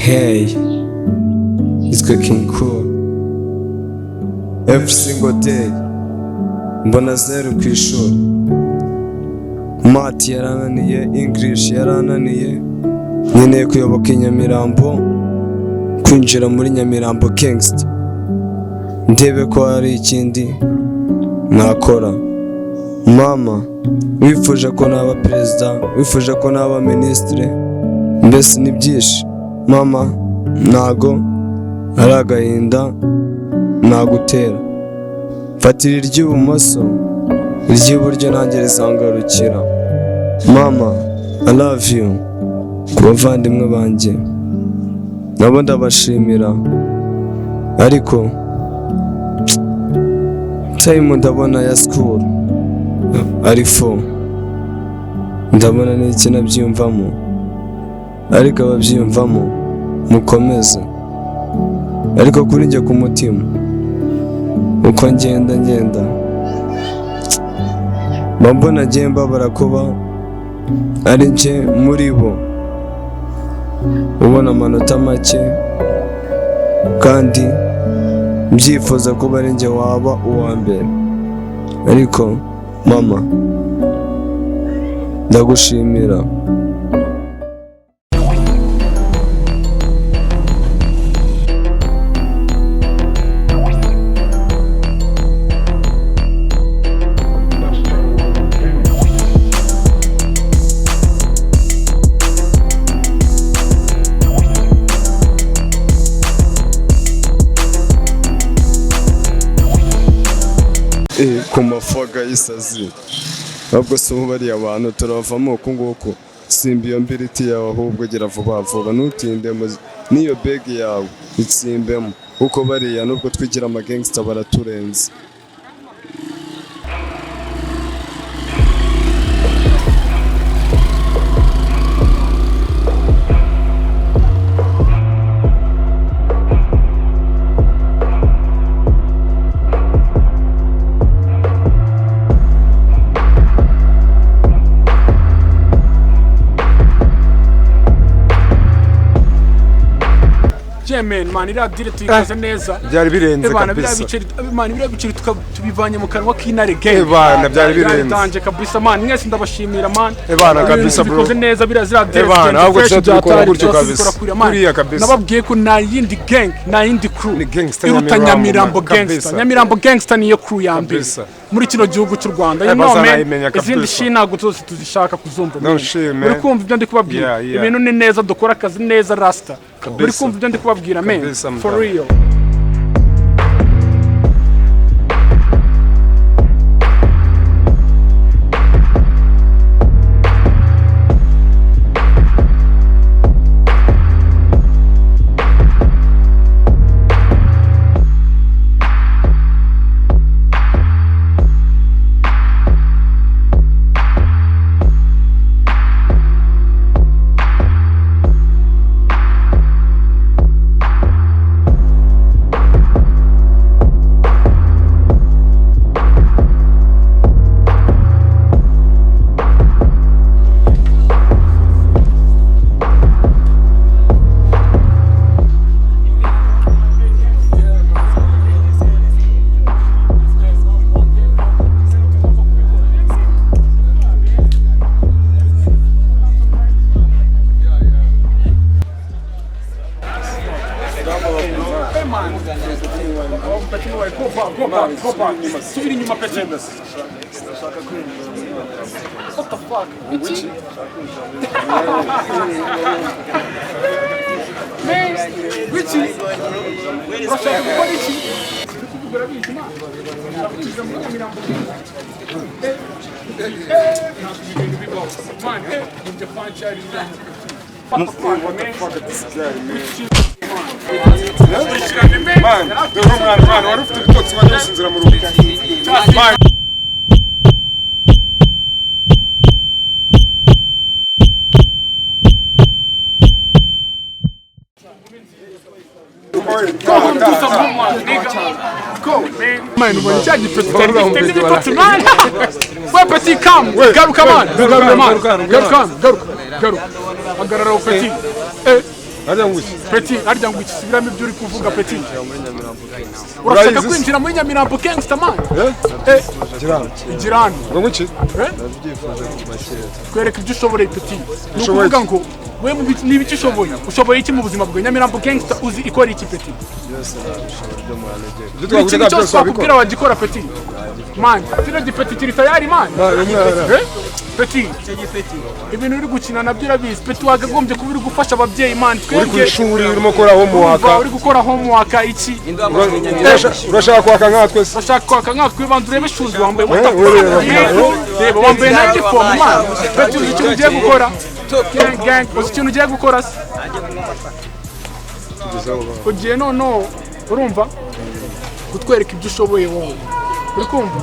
Hey, it's King Cool. Every single day, mbona zeru ku ishuri. Math yarananiye, English yarananiye. Nkeneye kuyoboka i Nyamirambo, kwinjira muri Nyamirambo Gangster. Ndebe ko hari ikindi nakora. Mama, wifuje ko naba perezida, wifuje ko naba minisitiri, mbese ni byinshi. Mama, ntago ari agahinda nagutera. Fatira iry'ibumoso, iry'iburyo nanjye rizangarukira. Mama, I love you. Ku bavandimwe banjye nabo ndabashimira, ariko time ndabona ya school ari 4, ndabona n'iki nabyiyumvamo, ariko ababyiyumvamo mukomeze. Ariko kuri njye ku mutima, uko ngenda ngenda mba mbona ngiye mbabara kuba ari njye muri bo ubona amanota make, kandi mbyifuza kuba ari njye waba uwa mbere. Ariko mama, ndagushimira. Ku mafaga y'isazi, ahubwo si ubu bariya bantu turavamo uku nguku. Simba iyo mbiriti yawe, ahubwo gira vuba vuba, ntutinde n'iyo bag yawe itsimbemo, kuko bariya nubwo twigira amagangsta baraturenze. Yeah man, man, iriya deal tuyikoze neza. Byari birenze. Ebana, biriya Kabisa. biceri, man, biriya biceri tubivanye mu kanwa k'intare gang. Ebana, byari birenze. Danger kabisa, man. Mwese ndabashimira, man. Ebana, Ibintu kabisa, bro. tubikoze neza, biriya ziriya deal Ebana, zigenze ahubwo fresh, tuba tubikora byatari, gutyo tuba kabisa. tubikora kuriya, man. Kuriya kabisa. Nababwiye ko nta yindi gang, nta yindi crew Ni gangster iruta Nyamirambo, Nyamirambo man. Gangster. Kabisa. Nyamirambo Gangster niyo crew ya mbere Kabisa. muri kino gihugu cy'u Rwanda. You Eh, know, man, bazanayimenya kabisa. izindi shi ntabwo zose tuzishaka kuzumva, No man. shit, man. Uri kumva ibyo ndi kubabwira? Yeah. Ibintu ni neza, dukora akazi neza, rasta. Kabisa. Uri kumva ibyo ndi kubabwira, man? Kabisa, For mdada. real. Go back, go back, go back. Subira inyuma, petit. What the fuck? Iki? Man, wiki? Urashaka gukora iki? Uri kuvuga urabizi, man. Urashaka kwinjira muri Nyamirambo. Eh, eh, ntabwo ibi bintu bibaho. Man, eh, ibyo franchise. What the fuck, man? Wishyirane, man. Man, dore umwana, man, wari ufite ibitotsi, wajya gusinzira mu rugo, man. Go home, do some homework, nigga. Go, man. Man, ubonye cya gipeti cyari gifite n'ibitotsi, man. We petit, come. Garuka, man. Garuka, man. Garuka, garuka, garuka. Hagarara aho, petit. Eh. Harya ngo iki? Petit, harya ngo iki? Subiramo ibyo uri kuvuga, Petit. Urashaka Urayizi se? kwinjira muri Nyamirambo Gangster, man? Eh? Eh, Girana. Girana. Ngo iki? Eh? Twereka ibyo ushoboreye, Petit. Ni Ushoboye ukuvuga iki? ngo we mu niba icyo ushoboye, ushoboye iki mu buzima bwawe? Nyamirambo Gangster uzi ikora iki, Petit? Ibyo Buri kintu twakubwira cyose byose twakubwira wabikora. wagikora, Petit? Man, kino gipeti kiri tayari, man. Eh? Petit, ibintu uri gukina nabyo urabizi, Petit. Wakagombye kuba uri gufasha ababyeyi, man. Uri ku Twebwe ishuri, urimo gukora homework. urumva uri gukora homework iki? Urashaka kwaka nkatwe se? Urashaka kwaka nkatwe? Banza urebe shoes wambaye. What the Eh, ureba, fuck? Yego, reba wambaye na uniform, man. Petit, uzi ikintu ugiye gukora? Gang gang, uzi ikintu ugiye gukora se? Ugiye noneho, urumva, kutwereka ibyo ushoboye wowe. Uri kumva?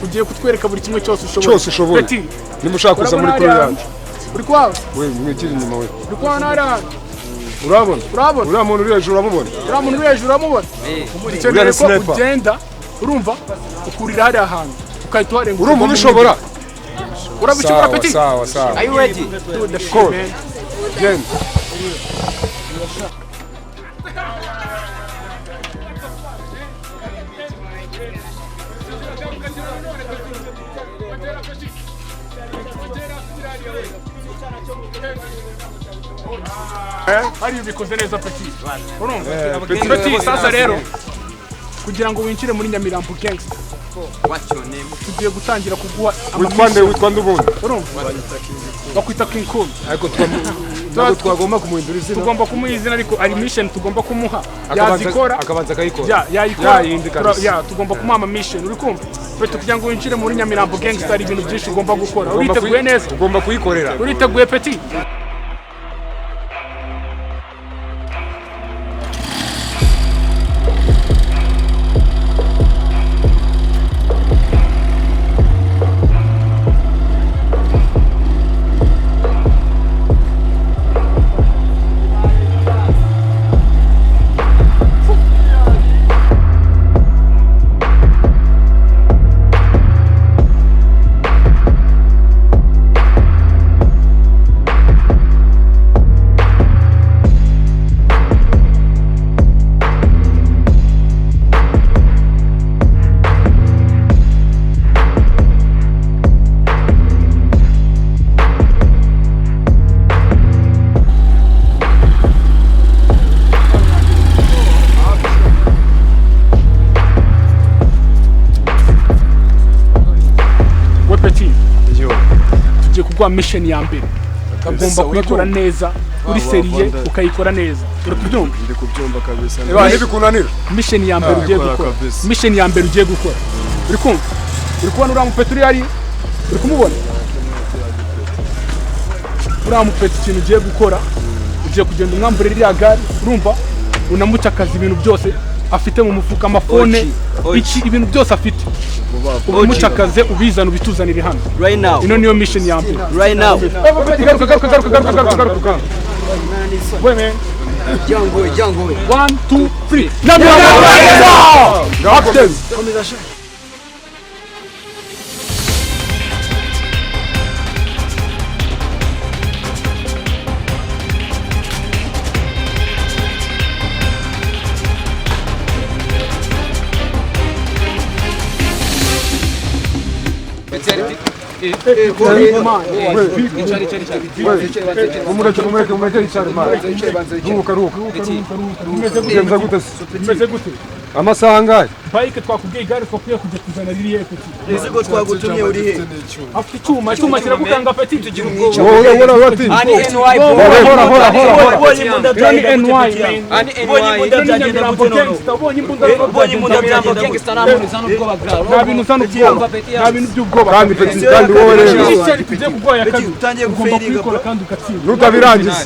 Ugiye kutwereka buri kimwe cyose ushoboye. Cyose ushoboye. Petit, Niba ushaka kuza muri urabona crew hariya? yacu. Uri kuhabona? We mwikiri inyuma we. Uri kubona hariya? Urabona? Urabona? Uriya muntu uri hejuru uramubona? Uriya muntu uri hejuru uramubona? Uriya Dukeneye ni ko sniper. ugenda, urumva, ukurira hariya hantu, ukahita uharenga. Urumva ubishobora? Urabishobora, Sawa, Petit? sawa, sawa. Are you ready? Do the shit, Cool. man. Genda. Hariya ubikoze neza, Petit. Urumva? Petit. Petit, sasa rero kugira ngo winjire muri Nyamirambo Gangster, What's your name? tugiye gutangira kuguha Witwa nde? Witwa nde ubundi? Urumva, bakwita King Cool. Ariko ntabwo twagomba kumuhindura izina. Tugomba kumuha izina, ariko ari mission tugomba kumuha. Akabanza- Yazikora. Akabanza akayikora. Ya, yayikora. Ya yindi kabisa. Ya, tugomba kumuha ama mission. Uri kumva, Petit? Kugira ngo winjire muri Nyamirambo Gangster hari ibintu byinshi ugomba gukora. Ugomba Uriteguye neza? Ugomba kuyikorera. Uriteguye, Petit? We Petit, tugiye kuguha mission ya mbere. Ugomba kuyikora neza, uri sérieux, ukayikora neza. Uri kubyumva? Ndi kubyumva kabisa. Eba ntibikunanira. Mission ya mbere ugiye Gukora gukora, kabisa. mission ya mbere ugiye gukora, uri kumva? Uri kubona uriya mupeti uri hariya? Uri kumubona uriya mupeti? Ikintu ugiye gukora, ugiye kugenda umwambure ririya gare, urumva, unamuca akazi, ibintu byose afite mu mufuka, amafone, Oji, oji. iki, ibintu byose afite ubumucakaze, ubizane, ubituzanire hano. Right now. Ino niyo mission ya mbere. Right now. Garuka, garuka, garuka, garuka, garuka, garuka. Wait, man. Jango, Jango. One, two, three. Nyamirambo! Captain. Mumureke, mumureke, mumureke yicare, man. Ruhuka, ruhuka. Ugenza gute se? Bimeze gute? Amasaha angahe? Bike twakubwiye, igare twakwiye kujya kuzana ririya, Petit. Umuzigo twagutumye uri he? Afite icyuma, icyuma kiragukanga, Petit. Wowe wowe uratinya. Ani NY. Hora, hora, hora, hora. Ubonye imbunda Iyo ni byagenda NY, gute, man. Petit? Ubonye imbunda Iyo ni byagenda Nyamirambo gute noneho? Gangster. Ubonye imbunda noneho Ubonye imbunda byagenda byagenda gute? Nta bintu uzana ubwoba, nta bintu by'ubwoba. Kandi Petit, kandi wowe rero Mission tugiye kuguha ya kabiri, Utangiye ugomba gufailinga, kuyikora bro. kandi ugatsinda. Nutabirangiza,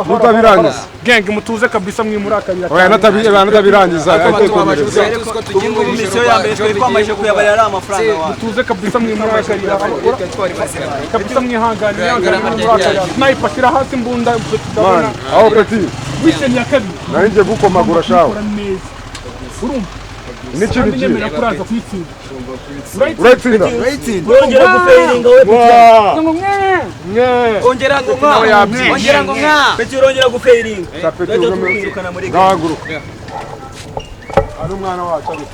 nutabirangiza. Gang, mutuze kabisa, mwimurakarira. Oya, natabirangiza ahite. Ubu ngubu misiyo ya mbere twari twamaze kuyabarira ari amafaranga wawe. Mutuze kabisa, mwimurakarira kabisa, mwihangane, mwihangane, mwimurakarira. Sniper, shyira hasi imbunda. Man, Ndabona aho Petit, mission ya kabiri nari ngiye gukomagura shawe. ukora neza, urumva? N'ikindi Kandi nyemera gihe ko uraza kuyitsinda. Urayitsinda. Urongera gufailinga we. Mwa. Ngo mwe. Mwe. Ongera ngo mwa. Ongera ngo mwa. Peti, urongera gufailinga. Tapeti. Duhita Ugomba tukwirukana muri game. Ngahaguruka ari umwana wacu ariko.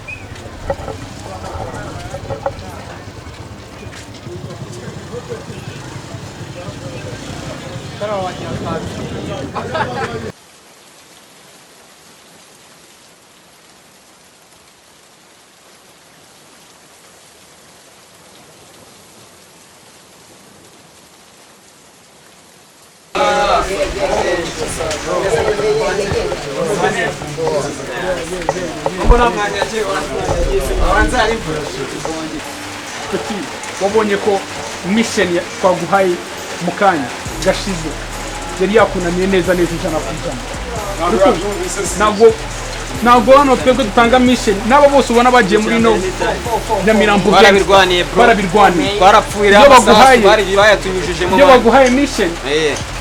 Peti, wabonye ko mission twaguhaye mu kanya gashize yari yakunaniye neza neza 100%. Ntabwo hano twebwe dutanga mission, n'abo bose ubona bagiye muri no Nyamirambo Gang, Barabirwaniye, bro. barabirwaniye. Twarapfuye. Iyo baguhaye- Bari bayatunyujijemo. Iyo baguhaye mission,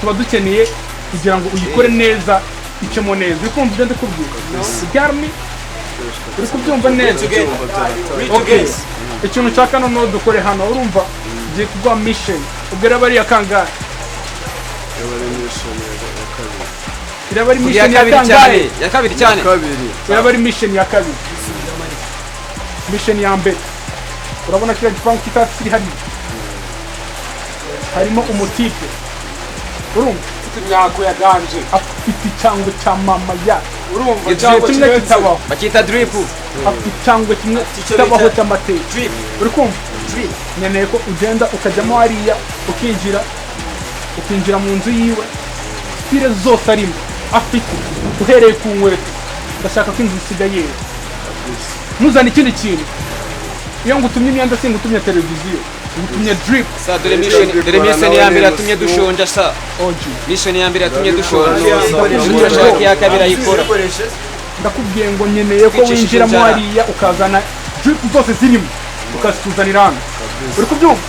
tuba dukeneye kugira ngo uyikore neza, icemo neza. Uri kumva ibyo ndikubwira? Got me? Uri kubyumva neza? Okay. Ikintu nshaka noneho dukore hano, urumva ngiye kuguha mission. Ubwo iraba ari iya kangahe? Iraba ari Ya mission ya kabiri cyane. kangahe? Ya kabiri cyane. Kabiri. Iraba ari mission ya kabiri. Mission ya mbere, urabona kiriya gipangu cy'icyatsi kiri hariya, harimo umutipe, urumva? Ufite imyako ya danger. Afite icyangwe cya mama ya Urumva ikintu cyangwa kimwe kirenze. kitabaho. Bakita drip. Afite icyangwe kimwe icyo kitabaho bita cy'amateka. Drip. Uri kumva? Nkeneye ko ugenda ukajyamo hariya, ukinjira mu nzu yiwe, style zose arimo afite, uhereye ku nkweto, ndashaka ko inzu isigaye yera. Ntuzane ikindi kintu. Iyo ngutumye imyenda, singutumye televiziyo, ngutumye drip. Sa dore mission, dore mission ya mbere yatumye dushonja sa. Oji. Mission ya mbere yatumye dushonja. Ndabikora. Turashaka iya kabiri ayikora. Ndakubwiye ngo nkeneye ko Kwicisha winjiramo inzara. hariya, ukazana drip zose zirimo, ukazituzanira hano. Uri kubyumva?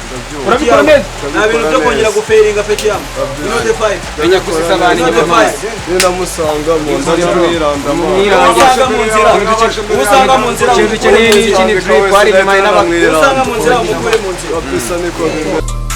Urabikora neza. Nta bintu byo kongera gufailinga, Peti yamu. Inote 5. Menya gusiza abantu inyuma mazi. Ninamusanga mu nzu mwiranda. Usanga mu nzira. Usanga mu nzira. Ikintu dukeneye ni iki? Ni drip. Ari inyuma y'abantu. Usanga mu nzira, umukure mu nzira. Kabisa niko bimeze.